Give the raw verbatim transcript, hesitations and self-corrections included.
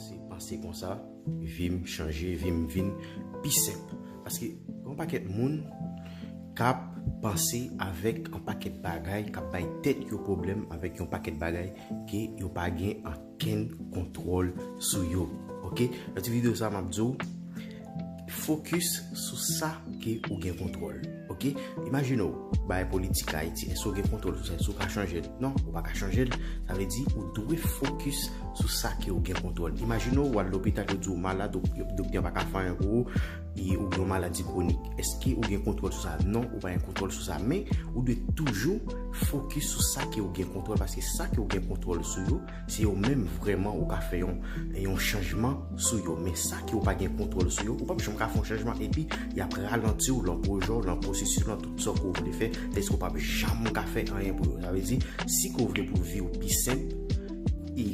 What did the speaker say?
Se panse konsa, vi m chanje, vi m vin pi senp. Paske yon pakèt moun k ap panse avèk yon pakèt bagay, k ap bay tèt yo pwoblèm avèk yon pakèt bagay ke yo pa gen ankenn kontwòl sou yo. Oke? Nan ti videyo sa, m ap di w, fokis sou sa ke ou gen kontwòl. Oke? Imajine w, bagay politik Ayiti, èske w gen kontwòl sou sa? Èske w ka chanje l? Non, ou pa ka chanje l. Sa vle di, ou dwe fokis sou sa ke ou gen kontwòl. Imajine w, w al lopital, yo di w malad, dok-, doktè a pa ka fè anyen pou ou, e ou gen yon maladi kwonik. Èske ou gen kontwòl sou sa? Non, ou pa gen kontwòl sou sa. Men, ou dwe toujou fokis sou sa ke ou gen kontwòl, paske sa ke ou gen kontwòl sou yo, se yo menm vrèman ou ka fè yon, yon chanjman sou yo. Men sa ke ou pa gen kontwòl sou yo, ou p ap janm ka fè yon chanjman, epi y ap ralanti w nan pwojè w, nan pwosesis w, nan tout sa ke w vle fè, tèske ou p ap janm ka fè anyen pou yo. Sa vle di, si ke w vle pou vi w pi senp, e